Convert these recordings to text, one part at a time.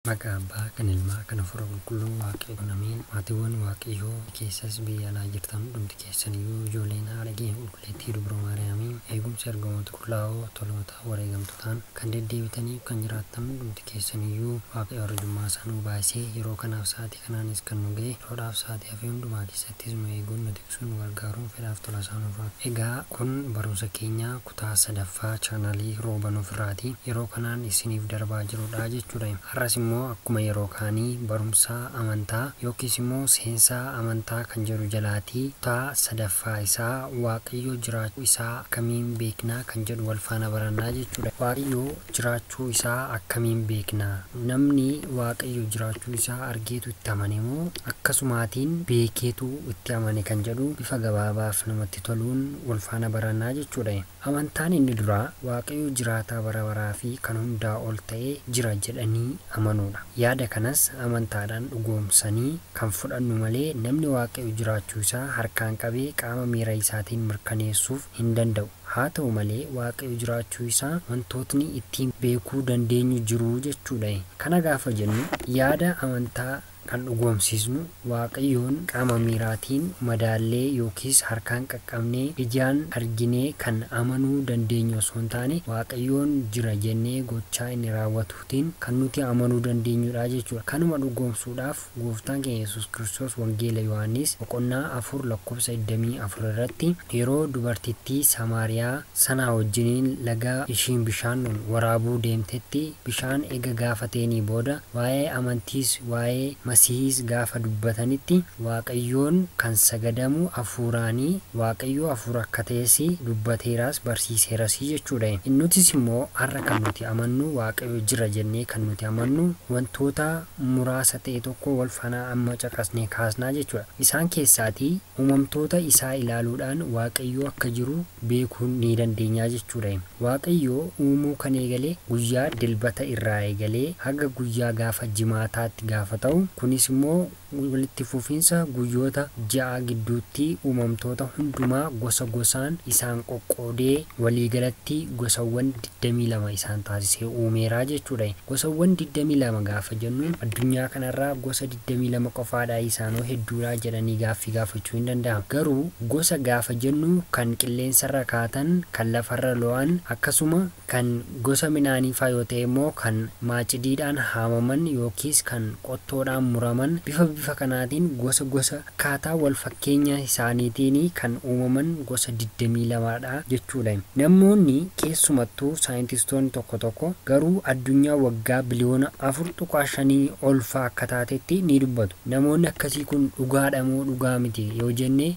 Maqaa Abbaa kan Ilmaa kan Hafuura Qulqulluu Waaqayyoon Ameen. Maatiiwwan Waaqayyoo keessas biyya alaa jirtan hundumti keessaniyyuu ijoolleen haadha keenya qulqulleettii Dubroo Maariyaamii eegumsa ergamoota qulqullaa'oo toloota wareegamtootaan kan deddeebitanii kan jiraattan hundumti keessaniyyuu Waaqayyo arjummaa isaa nuu baasee yeroo kanaaf sa'aatii kanaanis kan nu ga'e yeroodhaaf sa'aatii hafee hundumaa keessattis nu eeguun nu tiksuun nu gargaaruun fedhaaf tola isaa nuuf haa. Egaa kun barumsa keenya kutaa sadaffaa chaanaalii rooba nuuf irraati yeroo kanaan isiniif darbaa jirudha jechuudha. Har'as immoo akkuma yeroo kaanii barumsa amantaa yookiis immoo seensa amantaa kan jedhu jalaatii kutaa sadaffaa isaa Waaqayyo jiraachuu isaa akkamiin beeknaa kan jedhu wal faana barannaa jechuudha. Waaqayyo jiraachuu isaa akkamiin beeknaa? Namni Waaqayyo jiraachuu isaa argeetu itti amane moo akkasumaatiin beekeetu itti amane kan jedhu bifa gabaabaaf namatti toluun wal faana barannaa jechuudha. Amantaan inni duraa Waaqayyo jiraataa bara baraa fi kan hundaa ol ta'ee jira jedhanii amanuudha. Yaada kanas amantaadhaan dhugoomsanii kan fudhannu malee namni Waaqayyo jiraachuu isaa harkaan qabee qaama miira isaatiin mirkaneessuuf hin danda'u. Haa ta'u malee Waaqayyo jiraachuu isaa wantootni ittiin beekuu dandeenyu jiru jechuudha. Kana gaafa jennu yaada amantaa kan dhugoomsisnu Waaqayyoon qaama miiraatiin madaallee yookiis harkaan qaqqabnee ijaan arginee kan amanuu dandeenyu osoo hin taane Waaqayyoon jira jennee gochaa inni raawwatuutiin kan nuti amanuu dandeenyudha jechuudha. Kanuma dhugoomsuudhaaf gooftaan keenya Yesuus Kiristoos Wangeela Yohaannis boqonnaa 4 lakkoofsa 24 irratti yeroo dubartittii Samaariyaa sanaa wajjiniin laga ishiin bishaan waraabuu deemtetti bishaan ega gaafateenii booda waa'ee amantiis waa'ee Masiihis gaafa dubbatanitti Waaqayyoon kan sagadamu hafuuraanii Waaqayyo hafuura akka ta'es dubbateeraas barsiiseeras jechuudha. Nutis immoo har'a kan nuti amannu Waaqayyo jira jennee kan nuti amannu wantoota muraasa ta'e tokko wal faana amma caqasnee kaasnaa jechuudha. Isaan keessaatii uumamtoota isaa ilaaluudhaan Waaqayyo akka jiru beekuu ni dandeenya jechuudha. Waaqayyo uumuu kan eegale guyyaa dilbata irraa eegalee haga guyyaa gaafa jimaataatti gaafa ta'u kunis immoo walitti fufiinsa guyyoota 6 gidduutti uumamtoota hundumaa gosa gosaan isaan qoqqoodee waliigalatti gosawwan 22 isaan taasisee uumeeraa jechuudha. Gosawwan 22 gaafa jennu addunyaa kanarraa gosa 22 qofaadhaa isaanoo hedduudhaa jedhanii gaaffii gaafachuu hin danda'amu. Garuu gosa gaafa jennu kan qilleensarra kaatan, kan lafarra lo'an, akkasuma kan gosa midhaanii faa yoo ta'e immoo kan maacidiidhaan haamaman yookiis kan qottoodhaan muraman bifa bifa kanaatiin gosa gosa akkaataa wal fakkeenya isaaniitiin kan uumaman gosa 22 dha jechuudha. Namoonni keessumattuu saayintistoonni tokko tokko garuu addunyaa waggaa biliyoona 4.5 ol faa akka taatetti ni dubbatu. Namoonni akkasii kun dhugaadha moo dhugaa miti yoo jenne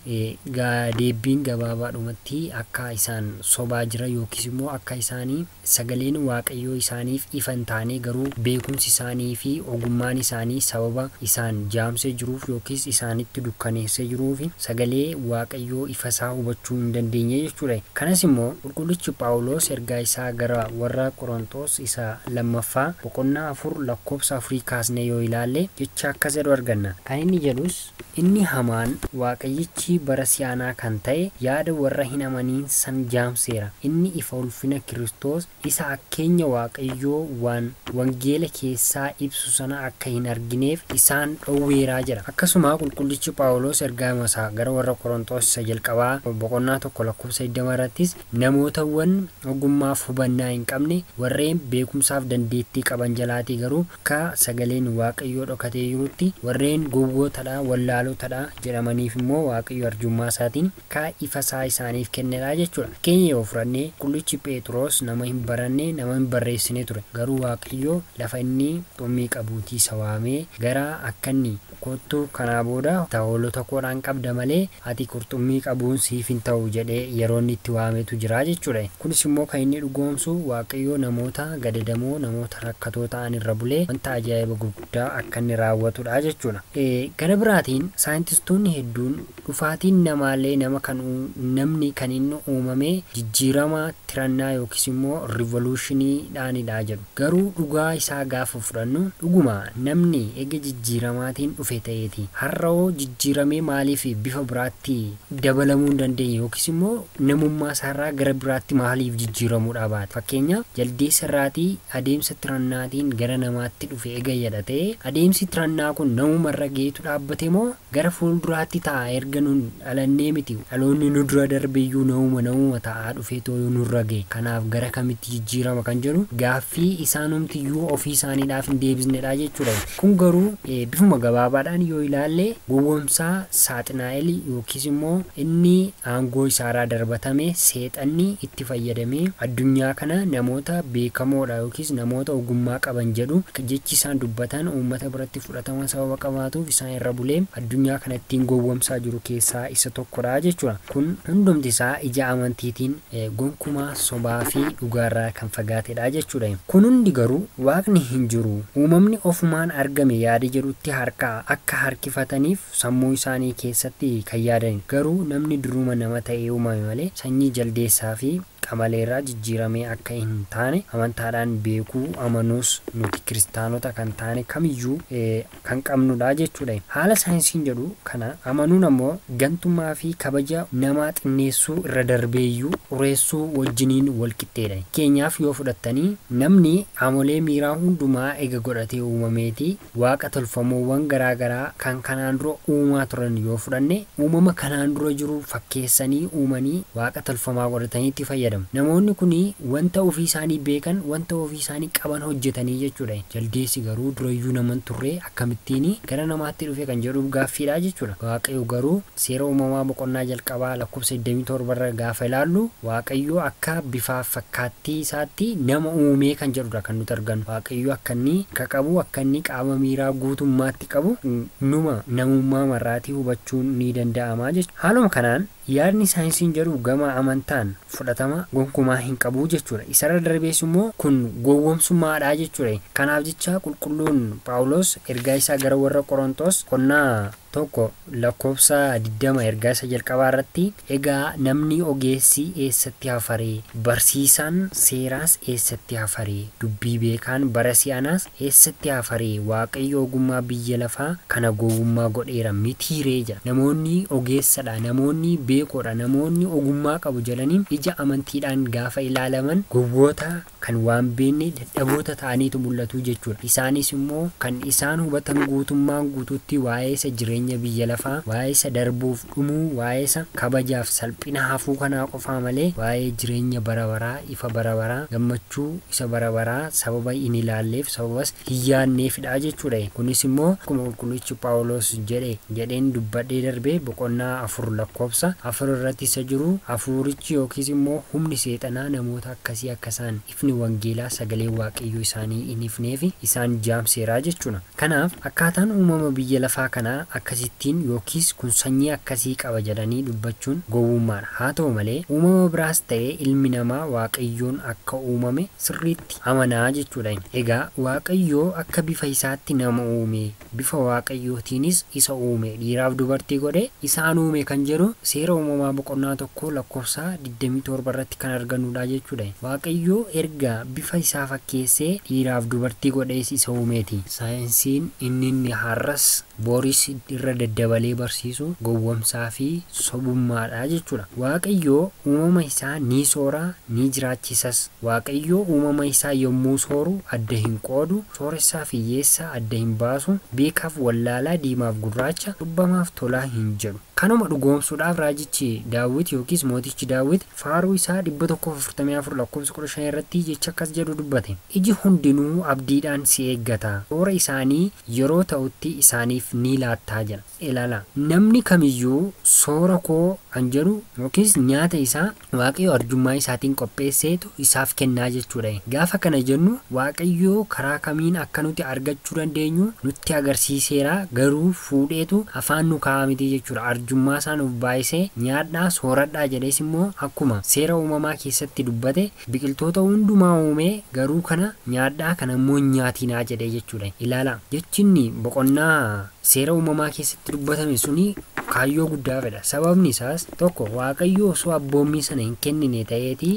deebiin gabaabaadhumatti akka isaan sobaa jira yookiis immoo akka isaanii sagaleen Waaqayyoo isaaniif ifa hin taane garuu beekumsi isaanii fi ogummaan isaanii sababa isaan jaamsee jiruuf yookiis isaanitti dukkaneessee jiruuf sagalee Waaqayyoo ifa isaa hubachuu hin dandeenye jechuudha. Kanas immoo qulqullichi Phaawulos ergaa isaa gara warra Qorontos isa lammaffaa boqonnaa 4 lakkoofsa 4 kaasnee yoo ilaalle jecha akkas jedhu arganna. Kan inni jedhus inni hamaan Waaqayyichi bara si'anaa kan ta'e yaada warra hin amaniin san jaamseera. Inni ifa ulfina Kiristoos isa akkeenya Waaqayyoo waan wangeela keessaa ibsu sana akka hin argineef isaan dhowweeraa jira. Akkasuma qulqullichi Phaawulos ergaa isaa gara warra Qorontos isa jalqabaa boqonnaa 1 lakkoofsa 20 irrattis namootawwan ogummaaf hubannaa hin qabne warreen beekumsaaf dandeettii qaban jalaatii garuu akka sagaleen Waaqayyoo dhokatee jirutti warreen gowwootadha wallaalotadha jedhamaniif immoo Waaqayyo arjummaa isaatiin akka ifa isaa isaaniif kennedha jechuudha. Fakkeenya yoo fudhannee qulqullichi Phexros nama hin baranne nama hin barreessine ture. Garuu Waaqayyo lafa inni xummii qabuutii isa waamee gara akka inni kottu kanaa booda hoolota koodhaan qabda malee ati qurxummii qabuun siif hin ta'u jedhee yeroo inni itti waametu jira jechuudha. Kunis immoo kan inni dhugoomsu Waaqayyo namoota gadadamoo namoota rakkatoo ta'an irra bulee wanta ajaa'iba gurguddaa akka inni raawwatudha jechuudha. Gara biraatiin saayintistoonni hedduun dhufaatiin namaallee nama kan namni kan inni uumame jijjiirama tirannaa yookiis immoo rivolushiniidhaanidha jedhu. Garuu dhugaa isaa gaafa fudhannu dhuguma namni ega jijjiiramaatiin dhufe dhufe ta'eeti har'oo jijjiiramee maaliif bifa biraatti dabalamuu hin dandeenye yookiis immoo namummaa isaarraa gara biraatti maaliif jijjiiramuudha baate? Fakkeenyaaf jaldeessa irraatii adeemsa tirannaatiin gara namaatti dhufe eega jedha ta'e adeemsi tirannaa kun namumarra geetu dhaabbate moo gara fuulduraatti ta'a? Erga nun dhalannee miti dhaloonni nu dura darbeeyyuu namuma ta'aa dhufeetoo nurra ga'e. Kanaaf gara kamitti jijjiirama kan jedhu gaaffii isaanumtiyyuu ofii isaaniidhaaf hin deebisnedha jechuudha. Kun garuu bifuma gabaabaadhaan yoo ilaalle gowwoomsaa saaxinaa'el yookiis immoo inni aangoo isaarraa darbatame seexanni itti fayyadamee addunyaa kana namoota beekamoodha yookiis namoota ogummaa qaban jedhu jechi isaan dubbatan uummata biratti fudhatama sababa qabaatuuf isaan irra bulee addunyaa kana ittiin gowwoomsaa jiru keessaa isa tokkodha jechuudha. Kun hundumti isaa ija amantiitiin gonkumaa sobaa fi dhugaarraa kan fagaatedha jechuudha. Kun hundi garuu waaqni hin jiru uumamni ofumaan argame yaada jedhutti harka akka harkifataniif sammuu isaanii keessatti kan yaadan garuu namni duruma nama ta'ee uumame malee sanyii jaldeessaa fi qamaleerraa jijjiiramee akka hin taane amantaadhaan beekuu amanuus nuti kiristaanota kan taane kamiyyuu kan qabnudha jechuudha. Haala saayinsiin jedhu kana amanuun ammoo gantummaa fi kabaja namaa xinneessuu irra darbeeyyuu xureessuu wajjiniin wal qixxeedha. Fakkeenyaaf yoo fudhattanii namni qaamolee miiraa hundumaa ega godhatee uumameeti waaqa tolfamoowwan garaagaraa kan kanaan dura uumaa turan yoo fudhanne uumama kanaan dura jiru fakkeessanii uumanii waaqa tolfamaa godhatanii itti fayyadamu. Namoonni kun wanta ofii isaanii beekan wanta ofii isaanii qaban hojjetanii jechuudha. Jaldeessi garuu durayyuu naman turree akkamittiin gara namaatti dhufe kan jedhuuf gaaffiidha jechuudha. Waaqayyo garuu seera uumamaa boqonnaa jalqabaa lakkoofsa 27 irra gaafa ilaallu Waaqayyo akka bifaaf fakkaattii isaatti nama uumee kan jedhudha kan nuti argannu. Waaqayyo akka inni akka qabu akka inni qaama miiraa guutummaatti qabu numa namummaa marraatii hubachuun ni danda'ama jechuudha. Haaluma kanaan yaadni saayinsiin jedhu gama amantaan fudhatama gonkumaa hin qabu jechuudha. Isarra darbees immoo kun gowwoomsummaadha jechuudha. Kanaaf jecha qulqulluun Phaawulos ergaa isaa gara warra Qorontos boqonnaa 1 lakkoofsa 20 ergaa isa jalqabaa irratti egaa namni ogeessi eessatti hafaree barsiisaan seeraas eessatti hafaree dubbii beekaan bara si'anaas eessatti hafaree Waaqayyo ogummaa biyya lafaa kana gowwummaa godheera mitiiree jedha. Namoonni ogeessadha, namoonni beekoodha, namoonni ogummaa qabu jedhanii ija amantiidhaan gaafa ilaalaman gowwoota kan waan beekne dadhaboota ta'aniitu mul'atu jechuudha. Isaanis immoo kan isaan hubatan guutummaan guutuutti waa'ee isa jireenya biyya lafaa, waa'ee isa darbuuf dhumuu, waa'ee isa kabajaaf salphina hafuu kanaa qofaa malee waa'ee jireenya bara baraa, ifa bara baraa, gammachuu isa bara baraa sababa hin ilaalleef sababas hin yaadneefidha jechuudha. Kunis immoo akkuma qulqullichi Phaawulos jedheen dubbadhee darbee boqonnaa 4 lakkoofsa 4 irratti isa jiru hafuurichi yookiis immoo humni seexanaa namoota akkasii akka isaan ifni wangeelaa sagalee Waaqayyoo isaanii hin ifneef isaan jaamseeraa jechuudha. Kanaaf akkaataan uumama biyya lafaa kanaa akkasittiin yookiis kun sanyii akkasii qaba jedhanii dubbachuun gowwummaadha. Haa ta'u malee uumama biraas ta'ee ilmi namaa Waaqayyoon akka uumame sirriitti amanaa jechuudha. Egaa Waaqayyoo akka bifa isaatti nama uume, bifa Waaqayyootiinis isa uume, dhiiraaf dubartii godhe isaan uume kan jedhu seera uumamaa boqonnaa 1 lakkoofsa 27 irratti kan argannudha jechuudha. Waaqayyoo erga bifa isaa fakkeessee dhiiraaf dubartii godhees isa uumeeti. Saayinsiin inni har'as Booris irra daddabalee barsiisu gowwomsaa fi sobummaadha jechuudha. Waaqayyoo uumama isaa ni soora ni jiraachisas. Waaqayyoo uumama isaa yommuu sooru adda hin qoodu, sooressaa fi hiyyeessa adda hin baasu, beekaaf wallaalaa, diimaaf gurraacha, cubbamaaf tolaa hin jedhu. Kanuma dhugoomsuudhaaf raajichi Daawit yookiis mootichi Daawit faaruu isaa 144 lakkoofsa 15 irratti jecha akkas jedhu dubbate. Iji hundinuu abdiidhaan si eeggata, soora isaanii yeroo ta'utti isaaniif ni laattaa jedha. Ilaala, namni kamiyyuu soora koo kan jedhu yookiis nyaata isaa Waaqayyo arjummaa isaatiin qopheesseetu isaaf kennaa jechuudha. Gaafa kana jennu Waaqayyo karaa kamiin akka nuti argachuu dandeenyu nutti agarsiiseera, garuu fuudheetu afaan nu kaa'aa miti jechuudha. Arjummaa isaa nuuf baay'isee nyaadhaa sooradhaa jedhees immoo akkuma seera uumamaa keessatti dubbate biqiltoota hundumaa uumee garuu kana nyaadhaa kana immoo nyaatinaa jedhee jechuudha. Ilaala, jechinni boqonnaa seera uumamaa keessatti dubbatame suni kaayyoo guddaa fedha. Sababni isaas tokko, Waaqayyo osoo abboommii sana hin kennine ta'eeti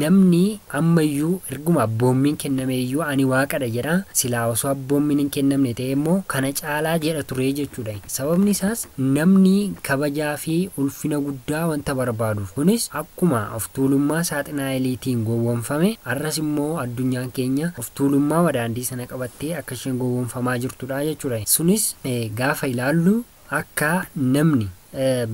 namni ammayyuu erguma abboommiin kenname iyyuu ani waaqadha jedha. Silaa osoo abboommiin hin kennamne ta'e immoo kana caalaa jedha ture jechuudha. Sababni isaas namni kabajaa fi ulfina guddaa wanta barbaaduuf. Kunis akkuma of tuulummaa saaxinaa'eliitiin gowwoomfame, arras immoo addunyaan keenya of tuulummaa madaandii sana qabattee akka isheen gowwoomfamaa jirtudha jechuudha. Sunis gaafa ilaallu akka namni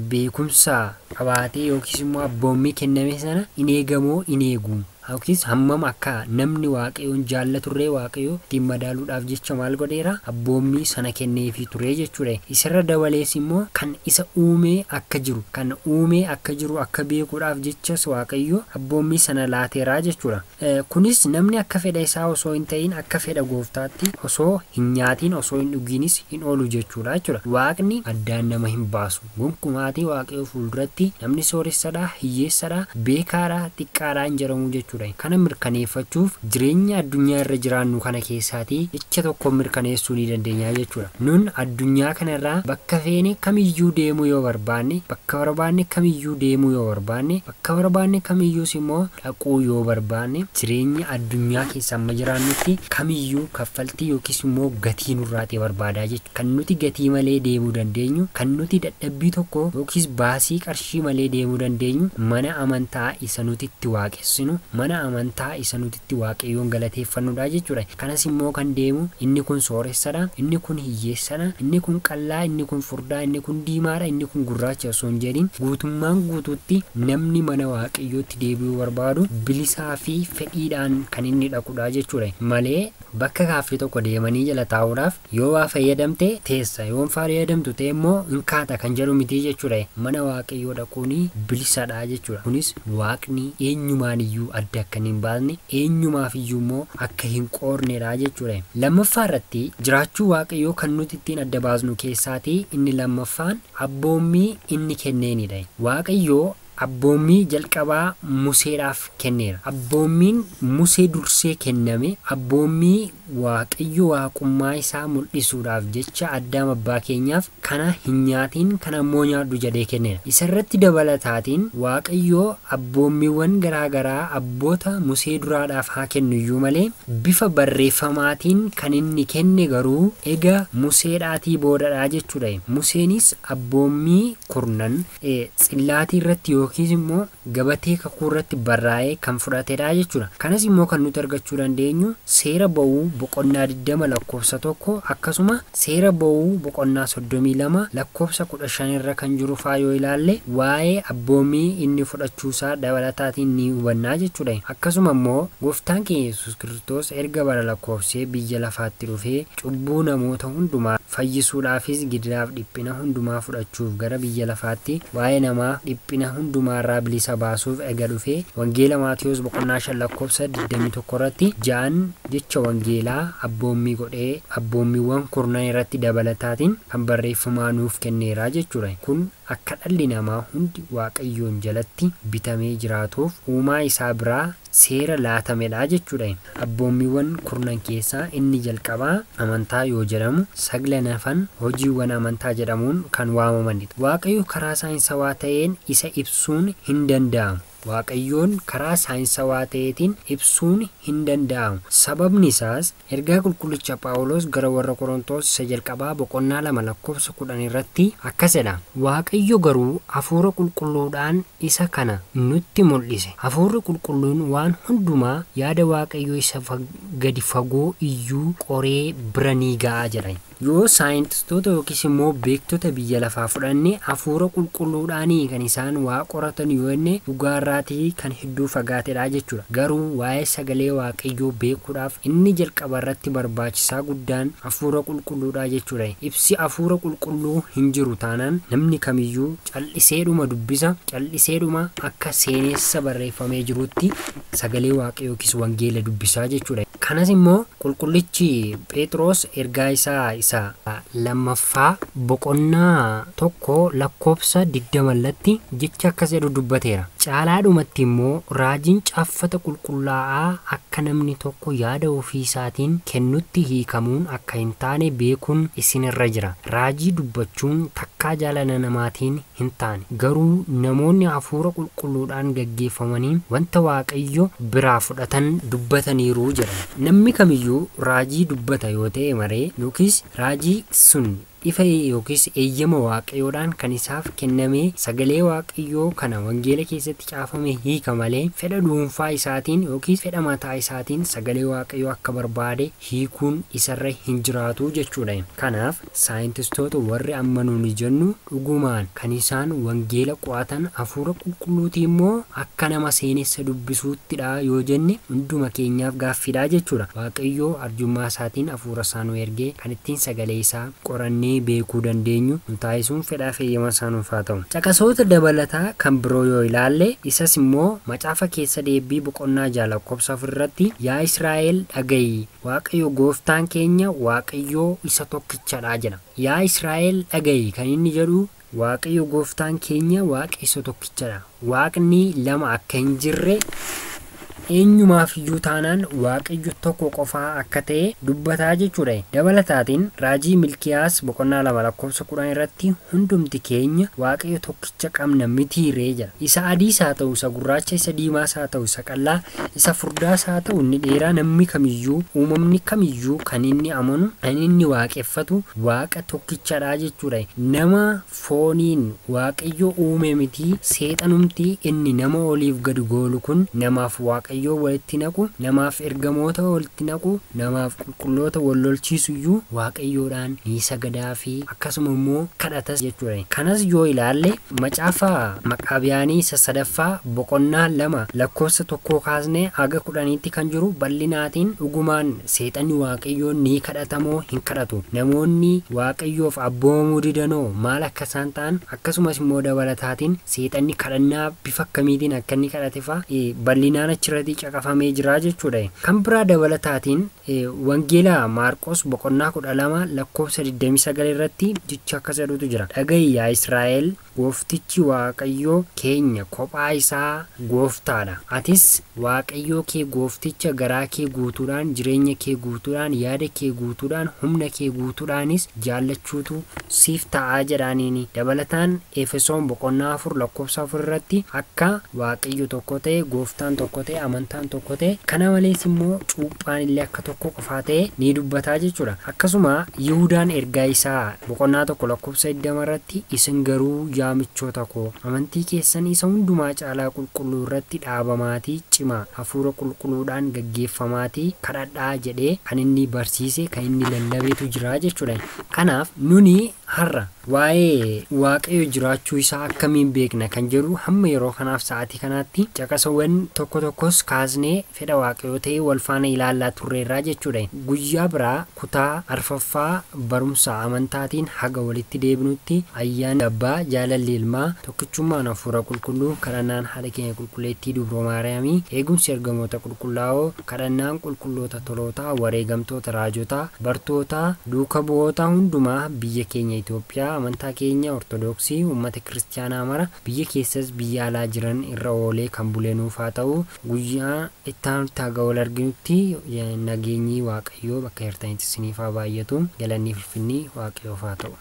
beekumsa qabaatee yookiis immoo abboommii kenname sana in eegamoo in eegu, yookiis hammam akka namni Waaqayyoon jaallaturree Waaqayyo ittiin madaaluudhaaf jecha maal godheera? Abboommii sana kenneefii ture jechuudha. Isarra dabalees immoo kan isa uumee akka jiru, kan uumee akka jiru akka beekuudhaaf jechas Waaqayyo abboommii sana laateera jechuudha. Kunis namni akka fedha isaa osoo hin ta'in akka fedha gooftaatti osoo hin nyaatiin osoo hin dhugiinis hin oolu jechuudha. Waaqni addaan nama hin baasu. Gonkumaatii Waaqayyo fuulduratti namni sooressadha, hiyyeessadha, beekaadha, xiqqaadha hin jedhamu jechuudha. Kana mirkaneeffachuuf jireenya addunyaa irra jiraannu kana keessaatii jecha tokko mirkaneessuu ni dandeenya jechuudha. Nun addunyaa kanarraa bakka feene kamiyyuu deemuu yoo barbaanne, bakka barbaanne kamiyyuu deemuu yoo barbaanne, bakka barbaanne kamiyyuus immoo dhaquu yoo barbaanne, jireenya addunyaa keessa amma jiraannutti kamiyyuu kaffaltii yookiis immoo gatii nurraatee barbaadaa jechuudha. Kan nuti gatii malee deemuu dandeenyu, kan nuti dadhabbii tokko yookiis baasii qarshii malee deemuu dandeenyu, mana amantaa isa nuti itti waaqessinu, mana amantaa isa nuti itti Waaqayyoon galateeffannudha jechuudha. Kanas immoo kan deemu inni kun sooressadha, inni kun hiyyeessadha, inni kun qallaa, inni kun furdaa, inni kun diimaadha, inni kun gurraacha osoo hin jedhin guutummaan guutuutti namni mana Waaqayyootti deebi'uu barbaadu bilisaa fi fedhiidhaan kan inni dhaqudha jechuudha. Malee bakka kaaffee tokko deemanii jala taa'uudhaaf yoo waa fayyadamte teessa, yoo hin fayyadamtu ta'e immoo hin kaata kan jedhu miti jechuudha. Mana Waaqayyoo dhaquun bilisadha jechuudha. Kunis Waaqni eenyumaan iyyuu adda akka hin baasne, eenyumaaf iyyuu immoo akka hin qoornedha jechuudha. Lammaffaa irratti jiraachuu Waaqayyoo kan nuti ittiin adda baasnu keessaatii inni lammaffaan abboommii inni kenneenidha. Waaqayyoo abboommii jalqabaa Museedhaaf kenneera. Abboommiin Musee dursee kenname abboommii Waaqayyo waaqummaa isaa mul'isuudhaaf jecha Addaam abbaa keenyaaf kana hin nyaatiin, kana immoo nyaadhu jedhee kenneera. Isarratti dabalataatiin Waaqayyo abboommiiwwan garaagaraa abboota Musee duraadhaaf haa kennu iyyuu malee bifa barreeffamaatiin kan inni kenne garuu ega Museedhaatii boodadhaa jechuudha. Museenis abboommii kurnan tsillaatii irratti yookiis immoo gabatee kakuu irratti barraa'ee kan fudhatedha jechuudha. Kanas immoo kan nuti argachuu dandeenyu seera ba'uu boqonnaa 20 lakkoofsa 1, akkasuma seera ba'uu boqonnaa 32 lakkoofsa 15 irra kan jiru faa yoo ilaalle waa'ee abboommii inni fudhachuusaa dabalataatiin ni hubannaa jechuudha. Akkasuma immoo gooftaan keenya Yesuus Kiristoos erga bara lakkoofsee biyya lafaatti dhufee cubbuu namoota hundumaa fayyisuudhaafis gidiraaf dhiphina hundumaa fudhachuuf gara biyya lafaatti waa'ee namaa dhiphina hundumaarraa bilisa baasuuf ega dhufee Wangeela Maatiyos boqonnaa 5 lakkoofsa 21 irratti ja'an jecha wangeelaa abboommii godhee abboommiiwwan kurnan irratti dabalataatiin kan barreeffamaa nuuf kenneera jechuudha. Kun akka dhalli namaa hundi Waaqayyoon jalatti bitamee jiraatuuf uumaa isaa biraa seera laatamedha jechuudha. Abboommiiwwan kurnan keessaa inni jalqabaa amantaa yoo jedhamu, saglan hafan hojiiwwan amantaa jedhamuun kan waamamanidha. Waaqayyo karaa saayinsawaa ta'een isa ibsuun hin danda'amu. Waaqayyoon karaa saayinsawaa ta'eetiin ibsuun hin danda'amu. Sababni isaas ergaa qulqullicha Phaawulos gara warra Qorontos isa jalqabaa boqonnaa 2 lakkoofsa 10 irratti akkas jedha. Waaqayyo garuu hafuura qulqulluudhaan isa kana nutti mul'ise. Hafuurri qulqulluun waan hundumaa yaada Waaqayyo isa gadi fagoo iyyuu qoree bira ni ga'a jedha. Yoo saayintistoota yookiis immoo beektota biyya lafaa fudhanne hafuura qulqulluudhaanii kan isaan waa qoratan yoo jenne dhugaarraatii kan hedduu fagaatedha jechuudha. Garuu waa'ee sagalee Waaqayyoo beekuudhaaf inni jalqaba irratti barbaachisaa guddaan hafuura qulqulluudha jechuudha. Ibsi hafuura qulqulluu hin jiru taanaan namni kamiyyuu calliseedhuma dubbisa, calliseedhuma akka seenessa barreeffamee jirutti sagalee Waaqayyoo yookiis wangeela dubbisaa jechuudha. Kanas immoo qulqullichi Phexros ergaa isaa isa lammaffaa boqonnaa 1 lakkoofsa 20 irratti jecha akkas jedhu dubbateera. Caalaadhumatti immoo raajiin caaffata qulqullaa'aa akka namni tokko yaada ofii isaatiin kennutti hiikamuun akka hin taane beekuun isinirra jira. Raajii dubbachuun takkaa jaalala namaatiin hin taane, garuu namoonni hafuura qulqulluudhaan gaggeeffamanii wanta Waaqayyo biraa fudhatan dubbataniiru jedha. Namni kamiyyuu raajii dubbata yoo ta'e maree yookiis raajii sun ifa yookiis eeyyama Waaqayyoodhaan kan isaaf kenname sagalee Waaqayyoo kana wangeela keessatti caafame hiika malee fedha dhuunfaa isaatiin yookiis fedha mataa isaatiin sagalee Waaqayyoo akka barbaade hiikuun isarra hin jiraatu jechuudha. Kanaaf saayintistoota warri amma nuuni jennu dhugumaan kan isaan wangeela qo'atan hafuura qulqulluutii immoo akka nama seenessa dubbisuuttidha yoo jenne hunduma keenyaaf gaaffiidha jechuudha. Waaqayyoo arjummaa isaatiin hafuura isaa nu ergee kan ittiin sagalee isaa qorannee beekuu dandeenyu nu taasisuun fedhaa fi eeyyama isaa nuuf haa ta'u. Caqasoota dabalataa kan biroo yoo ilaalle, isas immoo macaafa keessa deebii boqonnaa 6 lakkoofsa 4 irratti, yaa Israa'el dhaga'i, Waaqayyo gooftaan keenya Waaqayyo isa tokkichadha jedha. Yaa Israa'el dhaga'i kan inni jedhu Waaqayyo gooftaan keenya Waaqa isa tokkichadha. Waaqni lama akka hin jirre, eenyumaaf iyyuu taanaan Waaqayyo tokko qofaa akka ta'e dubbataa jechuudha. Dabalataatiin raajii Milkiyaas boqonnaa 2 lakkoofsa 10 irratti hundumti keenya Waaqayyo tokkicha qabna mitiiree jedha. Isa adiis haa ta'u, isa gurraacha, isa diimaas haa ta'u, isa qal'aa, isa furdaas haa ta'u, inni dheeraa, namni kamiyyuu, uumamni kamiyyuu kan inni amanu, kan inni waaqeffatu Waaqa tokkichadha jechuudha. Nama fooniin Waaqayyo uume miti, seexanumti inni nama oliif gad goolu kun namaaf Waaqayyo walitti naqu, namaaf ergamoota walitti naqu, namaaf qulqulloota wal lolchiisu iyyuu Waaqayyoodhaan ni sagadaa fi akkasuma immoo kadhatas jechuudha. Kanas yoo ilaalle macaafa Maqaabiyaanii isa sadaffaa boqonnaa 2 lakkoofsa 1 kaasnee haga 10tti kan jiru bal'inaatiin dhugumaan seexanni Waaqayyoon ni kadhatamoo hin kadhatu, namoonni Waaqayyoof abboomamuu didanoo maal akka isaan ta'an, akkasumas immoo dabalataatiin seexanni kadhannaa bifa akkamiitiin akka inni kadhate fa'a bal'inaan achirratti caqafamee jira jechuudha. Kan biraa dabalataatiin wangeela Maarqos boqonnaa 12 lakkoofsa 29 irratti jecha akkas jedhutu jira. Dhaga'i yaa Israa'el, gooftichi Waaqayyo keenya kophaa isaa gooftaadha. Atis Waaqayyo kee goofticha garaa kee guutuudhaan, jireenya kee guutuudhaan, yaada kee guutuudhaan, humna kee guutuudhaanis jaallachuutu siif ta'aa jedhaaniini. Dabalataan Efesoon boqonnaa 4 lakkoofsa 4 irratti akka Waaqayyo tokko ta'e, gooftaan tokko ta'e, amantaan tokko ta'e, kana malees immoo cuuphaan illee akka tokko qofaa ta'e ni dubbataa jechuudha. Akkasuma Yihudaan ergaa isaa boqonnaa 1 lakkoofsa 20 irratti, isin garuu yaa michoota koo, amantii keessan isa hundumaa caalaa qulqulluu irratti dhaabamaatii cimaa, hafuura qulqulluudhaan gaggeeffamaatii kadhadhaa jedhee kan inni barsiise, kan inni lallabeetu jira jechuudha. Kanaaf nuni har'a waa'ee Waaqayyo jiraachuu isaa akkamiin beekna kan jedhu hamma yeroo kanaaf sa'aatii kanaatti caqasawwan tokko tokkos kaasnee fedha Waaqayyoo ta'ee wal faana ilaallaa turreerraa jechuudha. Guyyaa biraa kutaa arfaffaa barumsa amantaatiin haga walitti deebinutti ayyaanni Abbaa, jaalalli Ilmaa, tokkichummaan Hafuura Qulqulluu, kadhannaan haadha keenya qulqulleettii Dubroo Maariyaamii, eegumsi ergamoota qulqullaa'oo, kadhannaan qulqulloota tolootaa, wareegamtoota raajotaa, bartootaa, duuka bu'oota hundumaa, biyya keenya Itoophiyaa, amantaa keenya Ortodoksii, uummata kiristiyaanaa mara biyya keessas biyya alaa jiran irra oolee kan bule nuuf haa ta'u. Guyyaa itti aanutti haga wal arginutti nageenyi Waaqayyoo bakka jirtanitti isiniif haa baay'atu. Galanni fi ulfinni Waaqayyoof haa ta'u.